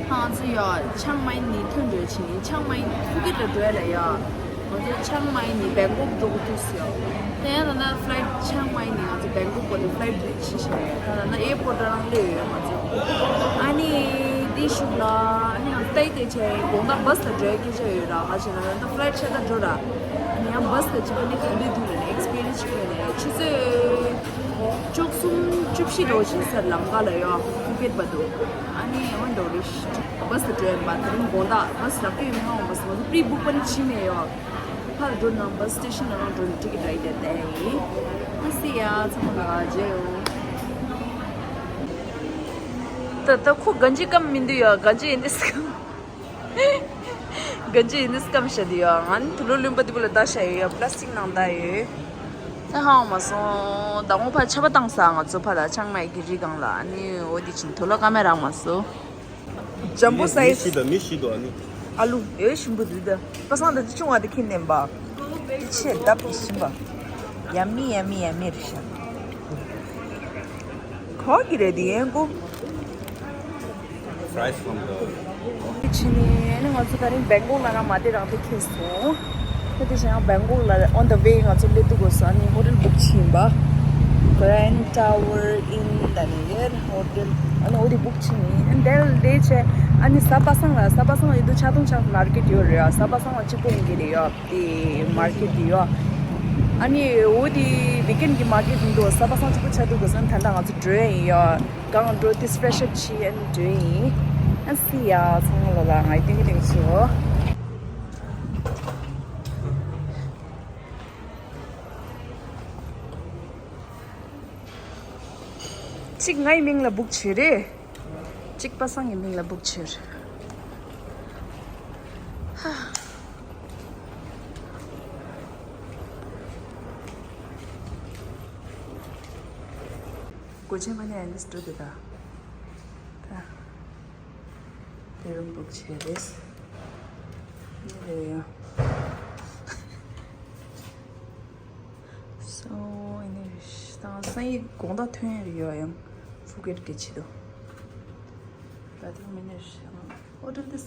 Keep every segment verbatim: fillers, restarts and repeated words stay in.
ང་ཚོ་ཡ་ཆང་མའི་ནས་ཐོན་འགྲོ་ཕྱིན། ཆང་མའི་ཕུ་ཀེད་ལ་འགྲོ་ཡ་ལ་ཡ། ང་ཚོ་ཆང་མའི་ནས་བེང་ཀོག་འགྲོ་དགོས་ཐུག་སོང་ཡ། དེ་ཡང་ད་ན་ཕ་ལའིཊ་ཆང་མའི་ནས་ང་ཚོ་བེང་ཀོག་བར་དུ་ཕ་ལའིཊ་རེ་ཕྱིན་བྱས། ད་ད་ན་ཨེར་པོརཊ་རང་སླེབས་ཡོད་ང་ཚོ། ཨ་ནི་དེའི་གཞུག་ལ་ཨ་ནི་ང་ཚོ་ཏའི་ཏའི་བྱས་དགོང་དག་བྷ་སི་ལ་འགྲོ་ཡ་སྐད་ཆ་ཡོད་ར། ཧ་ཆེ་ན་ད་ཕ་ལའིཊ་ཆད་ད་འགྲོ་ར། ཨ་ནི་ཡང་བྷ་སི་ལ་ཕྱིན་པ་ནི་ག་འདྲས་འདུག་ལབ་ནས་ཨེག་སི་པི་རི་ཡན་སི་ཅིག་ཡོད་ནས་ཆུ་ཚོད་བཅུ་གསུམ་བཅུ་བཞི་འགྲོ་ཕྱིན་ས་ལམ་ཁ་ལ་ཡོད་ཕུ་ཀེད་བར་དུ། ཨ་ནི་ཡང་འགྲོ་རེ་ཤི། བྷ་སི་འགྲོ་ཡིན་པ་དེ་རིང་དགོང་དག་བྷ་སི་རག་གི་ཡོད་མེད་ཧ་གོ་མ་སོང་། ང་ཚོ་པི་རི་བུག་པ་ནི་བྱས་མེད་ཡོད། ཕར་འགྲོ་ན་བྷ་སི་སི་ཊེ་ཤན་ལ་རང་འགྲོ་ནས་ཊི་ཀེ་ཊི་རག་གི་རེད་དེ་ཡིན། ཨ་སི་ཡ་ཚང་མ་ལ་མཇལ་ཡོང་། ད་ད་ཁོ་གན་ཇི་སྐམ་མི་འདུག་ཡ། གན་ཇི་ཡིན་འདི་སྐམ། གན་ཇི་ཡིན་འདི་སྐམ་བྱ་འདི་ཡ། ང་ནི་དུག་ལོག་རློན་པ་འདི་པོ་ལ་ད་བྱ་ཡོད་ཡ། པ་ལ་སི་ཊིག་ནང་ད་ཡོད། ད་ཧ་གོ་མ་སོང་། ཟླ་ངོ་ཕར་ཆར་པ་བཏང་ས་ང་ཚོ་ཕར་ལ་ཆང་མའི་གི་རི་སྒང་ལ། ཨ་ནི་འོ་འདི་ཕྱིན་དུག་ལོག་ཀ་མེ་ར་མ་སོང་། ཇམ་བོ་སའི་ཛི། མི་ཤི་ད་མི་ཤི་དོ་ཨ་ནི། ཨ་ལུ་ཨེ་ཞིམ་པོ་འདུག་ད། པ་སངས་ད་ཅི་ཆུང་བ་དེ་ཁྱེར་ནས་འབའ། དེ་ཆེ་ལྡབ་ཀྱི་ཞིམ་པ། ཡ་མི་ཡ་མི་ཡ་མི་རེད་ཤག་ག་གི་རེད་དེ་ཡན་ཀོ། Fries from the དེ་ཕྱིན་ནས་ཨ་ནི་ང་ཚོ་ད་རིང་བེང་ཀོག་ལ་རང་མ་བསྡད་རང་དེ་ཁེལ་སོང་། ད་དེ་བྱས་ཡང་བེང་ཀོག་ལ་on the way ང་ཚོ་སླེབས་དུས་སྐབས་སུ་ཨ་ནི་ཧོ་ཊེལ་བུག་བྱས་ཡིན་པ། Grand Tower Inn ད་ནི་ཡེར་ཧོ་ཊེལ། ཨ་ནི་འོ་དེ་བུག་བྱས་ནི་ཨ་ནི་དེ་ལ་དེ་བྱས་ཨ་ནི་གཟའ་པ་སངས་ལ། གཟའ་པ་སངས་ལ་ཡིན་དུས་ཆ་ཚང་ཆ་མར་ཀེཊ་ཡོད་རེད་ཡ། གཟའ་པ་སངས་ལ་གཅིག་པོ་ཡིན་གྱི་རེད་ཡ། དེ་མར་ཀེཊ་དེ་ཡོད། ཨ་ནི་འོ་དེ་ཝིག་ཨེན་གི་མར་ཀེཊ་ཡིན་དུས་གཟའ་པ་སངས་གཅིག་པོ་ཆགས་དུས་སྐབས་སུ་ད་ལྟ་ང་ཚོ་འགྲོ་ཡ་ཡིན་ཡ། གང་འགྲོ་དེ་སི་པེ་ཤལ་ཆེ་ཨན་འགྲོ་ཡིན། ཨན་སི་ཡ་ཚང་མ་ལོ་ལ་ང་ཡི་ཏིང་གི་ཏིང་ཆུ། གཅིག་ངའི་མིང་ལ་བུག་བྱས་རེད། གཅིག་པ་སངས་ཀྱི་མིང་ལ་བུག་བྱས་རེད། ཧ། སྒོ་ཆེན་མ་ནས་ཨ་ནི་སི་ཊོར་དེ་ད། ད། དེ་རུམ་བུག་བྱས་རེད། ནི་རེད་ཡ། སོ་ཨ་ནི་རེད། ད་སང་ཉིན་དགོང་དག་ཐོན་ཡ་ཡོད་ཡང་ཕུ་ཀེཊ་གི་ཆེད་དུ། ད་དེ་མི་ནི་རེད། ཨོ་ཏོ་དེ།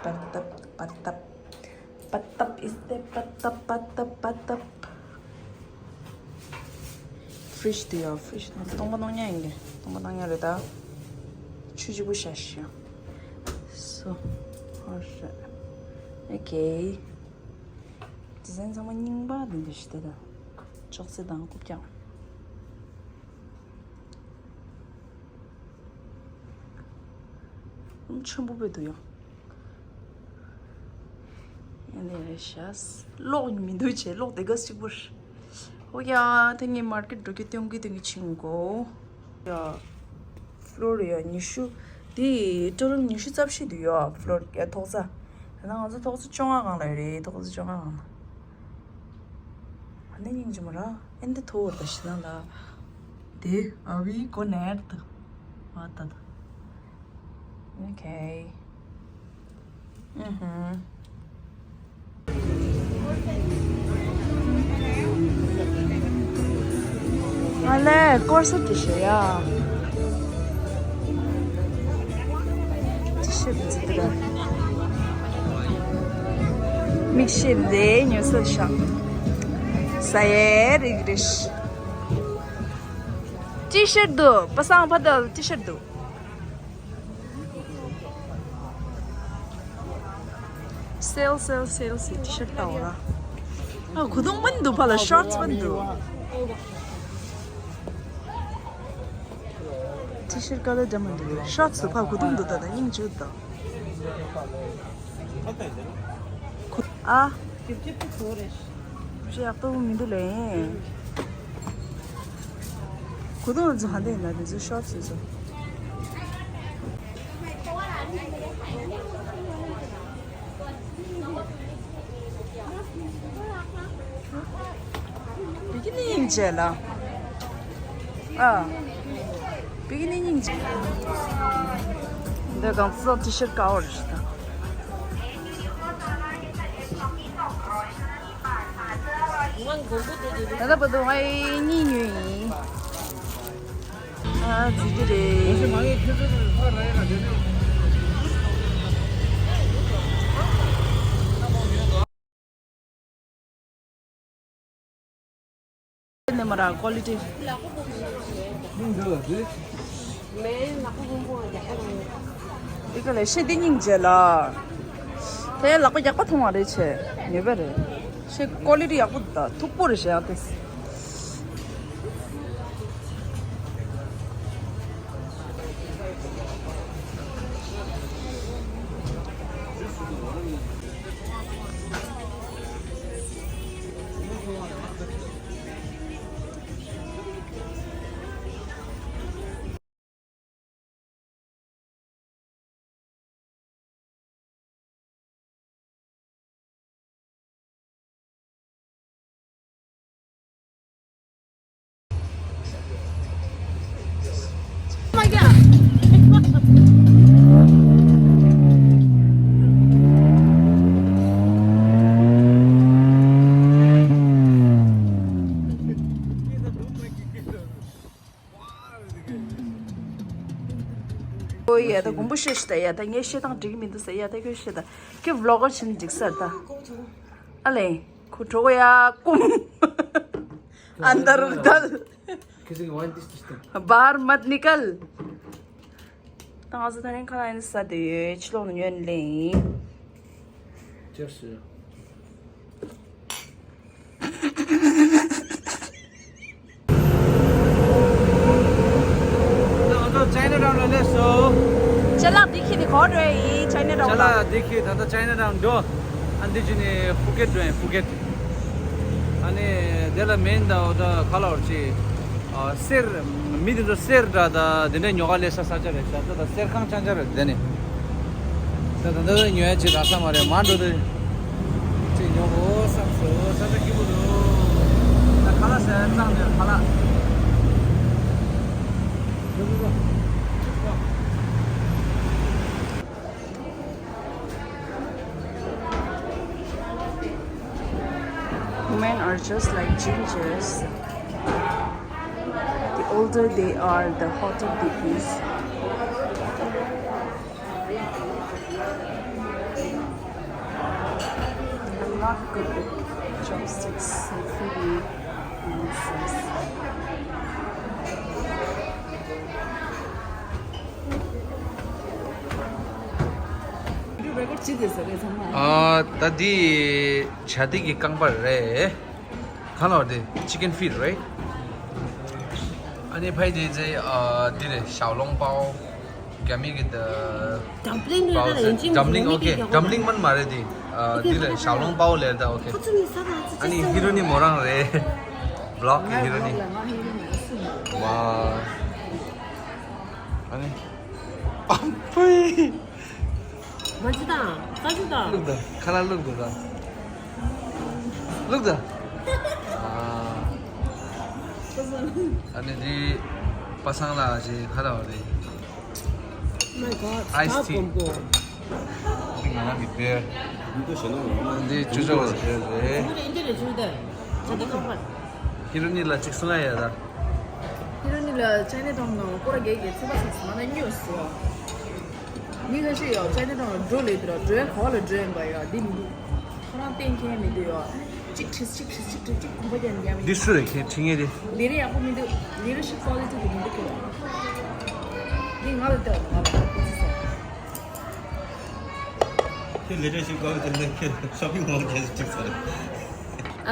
པ་ཏབ་པ་ཏབ། པ་ཏབ་ཨིས་ཏེ་པ་ཏབ་པ་ཏབ་པ་ཏབ། ཕི་རིཇ་དུ་ཡོད། ཕི་རིཇ་ནང་སྟོང་པ་སྟོང་ཉག་ཡིན་གྱི། སྟོང་པ་སྟོང་ཉག་རེད་ད། ཆུ་ལྗིད་པོ་ཤ་ཤ། སོ། ཨོ་ཤེ། ཨོ་ཁེ། ཌི་ཛའིན་ཚང་མ་རྙིང་པ་འདི་འདྲ་ཞིག་དེ་ད། ཅོག་ཙེ་དང་རྐུབ་བཀྱག་ཨུམ། ཆེན་པོ་བོད་དུ་ཡོང་། ཡང་ནས་རེ་ཤ། གློག་མི་འདུག་བྱས། གློག་དེ་ག་གཅིག་པུར། ཨོ་ཡ། དེ་ངས་མར་ཀེཊ་འགྲོ་རྒྱུ་སྟོན་གི་སྟོན་གི་ཕྱིན་གོ། ཡ། ཕ་ལོར་ཡ་ཉི་ཤུ། དེ་ཊོ་ཊལ་ཉི་ཤུ་རྩ་བཞི་འདུག་ཡ། ཕ་ལོར་ཡ་ཐོག་ས། ད་ང་ཚོ་ཐོག་ས་བཅོ་ལྔ་སྒང་ལ་རེད། ཐོག་ས་བཅོ་ལྔ་སྒང་ལ། ཨ་ནི་སྙིང་རྗེ་མོ་ར། ཨེ་འདི་ཐོ་བར་ད་ཤི་ན་ལ། དེ་ཨ་བི་གོ་ནེར་ད། ཨ་ད་ད། ཨོ་ཁེ། ཨུ་ཧུ། ང་ལས་སྐོར་ས་དེ་ཤེས་ཡ། ཊི་ཤར་ཊི་འཛིན་དེ་ར། མིག་ཤེལ་ལས་ཉོ་ས་ཤག་ཟ་ཡའི་རིགས་རེད། ཊི་ཤར་ཊི་འདུག་པ་སངས་ཕ་ད་ཊི་ཤར་ཊི་འདུག་སེལ་སེལ་སེལ་སི་ཊི་ཤར་ཊི་ལྟ་འོ་ལ། ཨ་གུ་དུང་མིན་འདུག་ཕ་ལ་ཤོར་ཊི་མིན་འདུག་ཊི་ཤར་ཊི་ཀ་ལར་འདྲ་མིན་འདུག་ཤོར་ཊི་ཕ་གུ་དུང་འདུག་ད་ད་སྙིང་རྗེ་པོ་འདུག་ཨ། ཅི་ཡག་པོ་མི་འདུག་ལེ། གུ་དུང་ཚོ་ཧ་འདི་ཡིན་ན་དེ་ཚོ་ཤོར་ཊི་ཚོ། བི་ཀི་ནི་སྙིང་རྗེ་ལ། ཨ། བི་ཀི་ནི་སྙིང་རྗེ། འདི་གང་ཚོ་ཊི་ཤར་ཊི་དཀར་པོ་རེད་ད། ད་ལྟ་བར་དུ་ང་ཡི་གཉིས་ཉོས་ཡིན། ཨ་ཙི་ཏི་རེད། ནས་མ་ར་ཀོ་ལི་ཊི། འདི་ག་ལས་ཤེས་འདི་སྙིང་རྗེ་ལ། དེ་ལག་པ་ཡག་པོ་མཐོང་བ་རེད་བྱས། ངེས་པ་རེད། ཤེས་ཀོ་ལི་ཊི་ཡག་པོ་འདུག་མཐུག་པོ་རེད་བྱས་ཡག་དེ། ཨོ་ཡ་ད་མགོན་པོ་ཤོད་ཤི་ད། ཡ་ད་ངས་བཤད་སྟངས་འགྲིག་གི་མི་འདུག་ཟེར། ཡ་ད་ཁྱོད་བཤད་ད། ཁྱོད་བི་ལོག་གར་བྱེད་ན་འགྲིག་ས་རེད་ད། ཨ་ལེ། ཁོ་གྲོགས་ཡ་ཀུམ། ཨན་དར་དལ། བྷར་མད་ནི་ཀལ། ད་ང་ཚོ་ད་རིང་ཁ་ལག་ཡིན་ས་དེ་ཡོད། ཕྱི་ལོགས་ནས་ཉོས་ནས་ལེན་ཡིན། ཅེར་སི། ང་ཚོ་ཅའི་ན་ཊའུན་ལ་སླེབས་སོང་། ཅ་ལག་འདི་ཁྱེར་ནས་ག་པར་འགྲོ་ཡ་ཡིན། ཅའི་ན་ཊའུན་ལ། ཅ་ལག་འདི་ཁྱེར་ད་ལྟ་ཅའི་ན་ཊའུན་འགྲོ། ཨ་འདི་བྱས་ནས་ཕུ་ཀེད་འགྲོ་ཡིན། ཕུ་ཀེད། ཨ་ནི་དེ་ལ་མེན་ད་འོ་ད་ག་ལབ་དགོས་རེད། ཨ་གསེར། མི་དེ་ཚོ་གསེར་འདྲ་ད་དེ་འདྲ་ཉོ་ག་སླེབས་ས་ས་ཆ་རེད་ཤག་ད་ད་གསེར་ཁང་རྐྱང་རྐྱང་རེད་དེ་ནི། ད་ད་ད་ཉོ་ཡ་ཅིག་རག་ས་མ་རེད། མ་འགྲོ་དེ། ཅིག་ཉོ་དགོས་བསམ་སོང་། ས་ཆ་སྐྱིད་པོ་འདུག་ད་ཁ་ལག་ཟ་ཡ་གཙང་ནས་ཁ་ལག Women are just like gingers. The older they are, the hotter they is. I'm not good with chopsticks, so food nonsense. ཨ་ད་འདི་བྱ་དེ་གི་རྐང་པ་རེད། གང་ལ་བར་དེ་chicken feet right? ཨ་ནི་ཕ་ཡི་དེ་ཚེ་ཨ་འདི་རེད། ཞའོ་ལོང་པའོ། རྒྱ་མི་གི་ད་dumpling རེད་ད། ཡིན་གཅིག dumpling མིན་གཅིག་okay རྒྱག་པ་dumpling དང་མན་མ་རེད་དེ། ཨ་འདི་རེད། ཞའོ་ལོང་པའོ་ལེར་ད། okay ཁ་ཚུ་ནི་ས་དང་ཚུ་ཨ་ནི་ཧི་རོ་ནི་མོ་རང་རེད། vlog གི་ཧི་རོ་ནི། ང་ཧི་རོ་ནི་མ་སུ། ཝ། ཨ་ནི། ཨ་ཕུའི། མ་ཅི་དང་། ས་ཅི་དང་། བླུག་ད། ཁ་ལག་བླུག་ད་ད། བླུག་ད། ཨ། ཨ་ནི་འདི་པ་སངས་ལགས་ཀྱི་ཁ་ལག་རེད། My God, iced tea. འདི་ང་རང་གི་བེར། འདི་ཅུ་ཅོ་བ་རེད། འདི་འདི་རེད་ཅུ་དེ། ད་ལྟ་ཁ་པར། ཧི་རོ་ནི་ལ་གཅིག་གསུང་ཡ་ཡ་ད། ཧི་རོ་ནི་ལ་ཅའི་ན་ཊའུན་ནང་ལ་སྐོར་ར་རྒྱག་གི་ཚོད་པ་ཟིག་ཟ་ན་སྨྱོ་སོ། མི་ཁ་ཤས་ཡོད་ཅའི་ན་ཊའུན་ལ་འགྲོ་ལེ་དུ་ར་འགྲོ་ཡ་ག་བ་ལ་འགྲོ་ཡ་འགའ་ཡོད། འདི་མི་འདུག་ཁོ་རང་གཏན་འཁེལ་མི་འདུག་ཡོད། གཅིག་ཁྲིས་གཅིག་ཁྲིས་གཅིག་ཁྲིས་གཅིག་གོམ་པ་རྒྱག་ནས་རྒྱག་མི་འདུག་འདི་སུ་རེད་ཁྱེད་ཁྲིད་མཁན་དེ། ལས་རིགས་ཡག་པོ་མི་འདུག་ལས་རིགས་ཤིག་ཀོ་ལི་ཊི་གི་མི་འདུག་ཁྱེད། འདི་ང་ལ་སྟེར་བ་ང་ལ་ཁོ་ཚོ་ཟ། ཁྱེད་ལས་རིགས་ཤིག་ཀོ་ལི་ཊི་ལས་ཁྱེད་ཤོ་པིང་མོལ་རྒྱག་ཅིག་ཟ་རེད།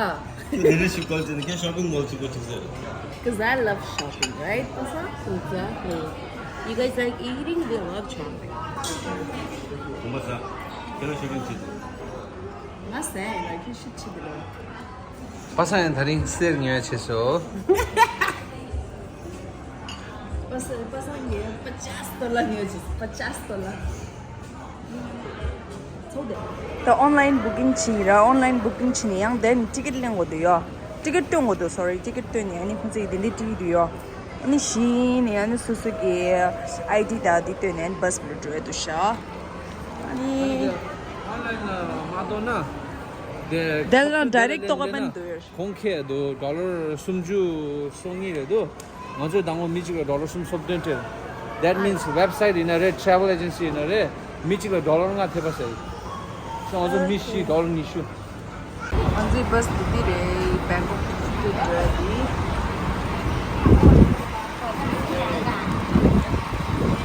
ཨ། ཁྱེད་ལས་རིགས་ཤིག་ཀོ་ལི་ཊི་ལས་ཁྱེད་ཤོ་པིང་མོལ་ཅིག་ཀོ་ཅིག་ཟ་རེད། Because I love shopping, right? Exactly. You guys like eating, they love shopping. གོམ་པ་ཟ། ཁྱེད་རང་ཤོ་པིང་བྱེད་དུ། ང་ཟ་ཡིན་ལ་ཁྱེད་ཤི་ཆི་དུ་ལ། པ་སངས་ཡང་ད་རིང་གསེར་ཉོ་ཡ་བྱས་སོ། པ་སངས་པ་སངས་ངས་པ་ཅཱས་ཏོ་ལ་ཉོ་བྱས་པ་ཅཱས་ཏོ་ལ། ད་ཨོན་ལའིན་བུ་ཀིང་བྱས་ཡིན་ར། ཨོན་ལའིན་བུ་ཀིང་བྱས་ནས་ཡང་དེ་ནས་ཊི་ཀེ་ཊི་ལེན་དགོས་འདུག་ཡོ། ཊི་ཀེ་ཊི་སྟོན་དགོས་འདུག་སོ་རི། ཊི་ཀེ་ཊི་སྟོན་ནས་ཨ་ནི་ཁོང་ཚོས་དེ་འདྲའི་སྤྲད་ཀྱི་འདུག་ཡོ། ཨ་ནི་གཞི་ནས་ཨ་ནི་སོ་སོ་གི་ཨའི་ཌི་དང་དེ་སྟོན་ནས་ཨ་ནི་བྷ་སི་ལ་འགྲོ་ཡ་འདུག་ཤག་ཨ་ནི། ཨོན་ལའིན་ལ་མ་གཏོགས་ན། དེ་དེ་ལ་ཌའི་རེག་ཊི་གཏོང་ག་ཕན་འདུག་ཡོ། གོང་ཁེ་འདུག་ཌོ་ལར་སུམ་ཅུ་སོ་གཉིས་རེད་འདུག་ང་ཚོས་དང་པོ་མི་གཅིག་ལ་ཌོ་ལར་སུམ་ཅུ་སོ་བདུན་སྤྲད། That means website ཡིན་ན་རེད། travel agency ཡིན་ན་རེད། མི་གཅིག་ལ་ཌོ་ལར་ལྔ་ཐེབས་པ་ཟེར། ང་ཚོ་མི་བཞི་ཌོ་ལར་ཉི་ཤུ། ང་ཚོའི་བྷ་སི་འདི་འདི་རེད། བེང་ཀོག་ཏུ་འགྲོ་ཡ་འདི།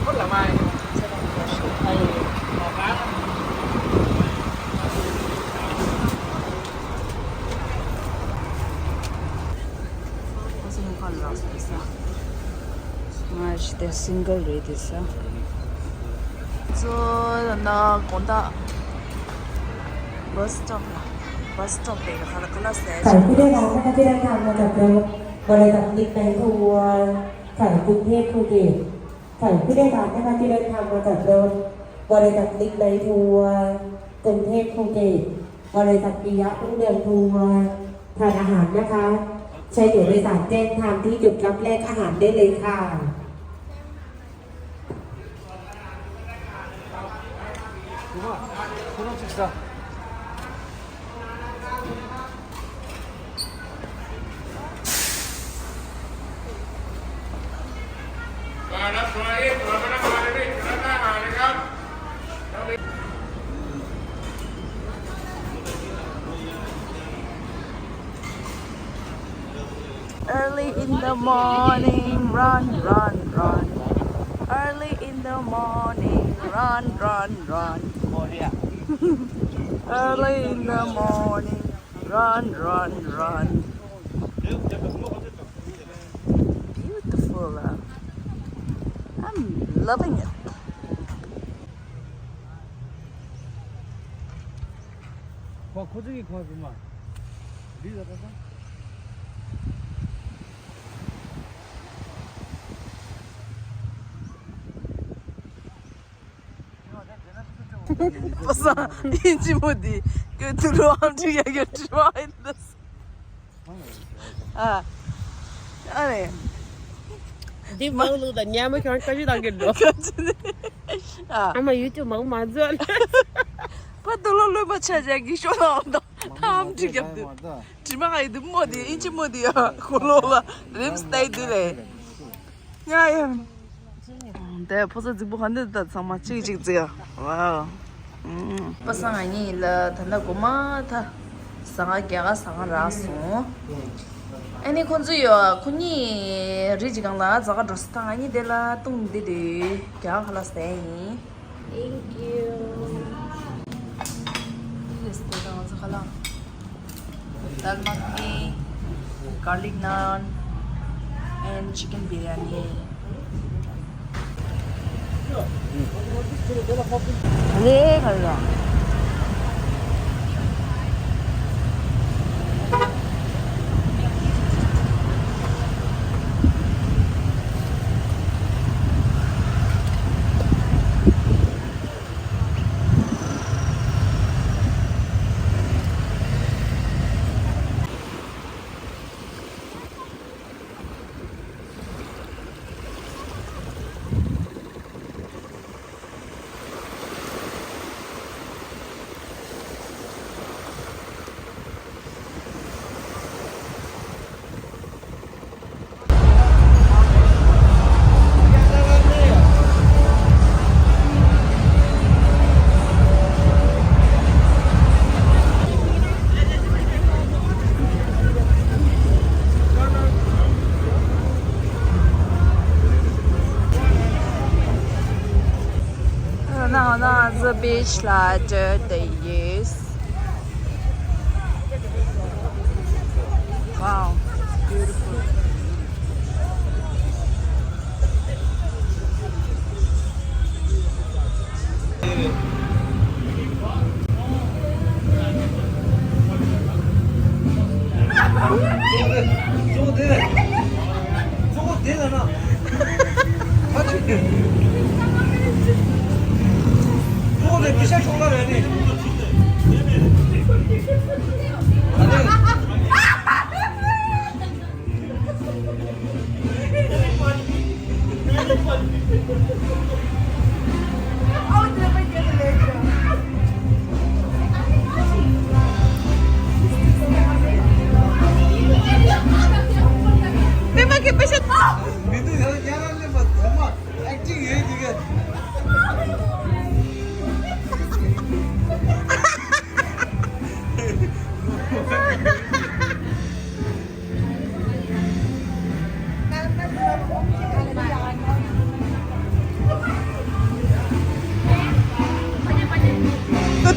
ཁོ་ཚོ་ཁ་ལག་ཟ་ས། ང་ཞི་དེ་སིང་གལ་རེད་དེ་ས། ཚོ་ན་དགོང་དག་བྷ་སི་སི་ཊོབ་ལ། བྷ་སི་སི་སི་ཊོབ་དེ་ག་ལ་ག་ལ་ཟ་ཡ། ใครผู้ได้รับหน้าที่เดินทางมากับรถบริษัทนิกไนทัวร์ แถวกรุงเทพภูเก็ต ใครผู้ได้รับหน้าที่เดินทางมากับรถบริษัทนิกไนทัวร์ กรุงเทพภูเก็ต บริษัทปิยะรุ่งเรืองทัวร์ ทานอาหารนะคะ ใช้ตั๋วโดยสารแจ้งทางที่จุดรับแลกอาหารได้เลยค่ะ Early in the morning, run, run, run. Early in the morning, run, run, run. Early in the morning, run, run, run. Beautiful. Uh, I'm loving it. ཁོ་ཁོ་ཚོ་གི་ཁོ་རུ་མ། འདི་ལ་ད་ད། པ་སངས་ཨིན་ཇི་མོ་འདི་ཀྱི་དུ་རུ་ཨམ་ཅི་ཡ་གི་དྲི་བ་ཨིན་ད། ཨ། ཨ་རེ། འདི་མང་ལུགས་དང་ཉ་མ་ཁྱོད་བཀའ་ཤི་བཏང་གི་འགྲོ། ཨ། ཨ་མ་ཡུ་ཊུབ་མང་མ་འཛོལ། པ་དུ་ལོ་ལོས་པ་ཆ་ཆ་གི་ཤོ་ན་འོང་དང་ཐམ་ཅིག་རྒྱབ་དུས། དྲི་མ་ཨི་དུ་མོ་དེ་ཨིན་ཅི་མོ་དེ་ཡ་ཁོ་ལོ་ལ་རིམ་སྟེ་དེ་ལས། ཡ་ཡ། དེ་ཕོ་གསར་རྫིག་པོ་ག་འདི་ད་ཚང་མ་གཅིག་གཅིག་རྩི་ཡ། ཝའོ། ཨུམ། པ་སངས་ང་གཉིས་ལ་ད་ལྟ་གོ་མ་ཐ། ཟ་ང་རྒྱ་གར་ཟ་ང་རག་སོང་། ཨ་ནི་ཁོ་ཚོ་ཡོ་ཁོ་གཉིས་རི་ཅིག་གང་ལ་ཟ་ག་འགྲོ་ས་ད་ང་གཉིས་དེ་ལ་བཏུང་འདི་དུས་རྒྱ་གར་ཁ་ལ་ཟ་ཡིན། Thank you. Yes, དེ་ད་ང་ཚོ་ཁ་ལག Dal makhani, garlic naan, and chicken biryani. ངའི་ཁ་ལག་ནང་ན་ཚོ་བིཆ་ལ་འགྲོ་བསྡད་ཡོད། Wow, beautiful. མི་འདུག་ཡང་ཡང་ལ་སླེབས་པ་ཚང་མ་ཨེག་ཊིང་ཡོད་འདི་ག་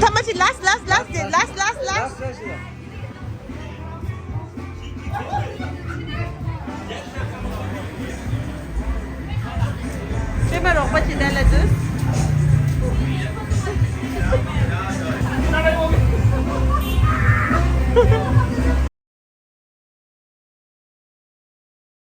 ཐ་མ་ཅིག་ལཱསི་ཊི་ལཱསི་ཊི་ལཱསི་ཊི་ལཱསི་ཊི་ལཱསི་ཊི། པད་མ་རོགས་པ་ཅིག་ལ་ལ་དུས།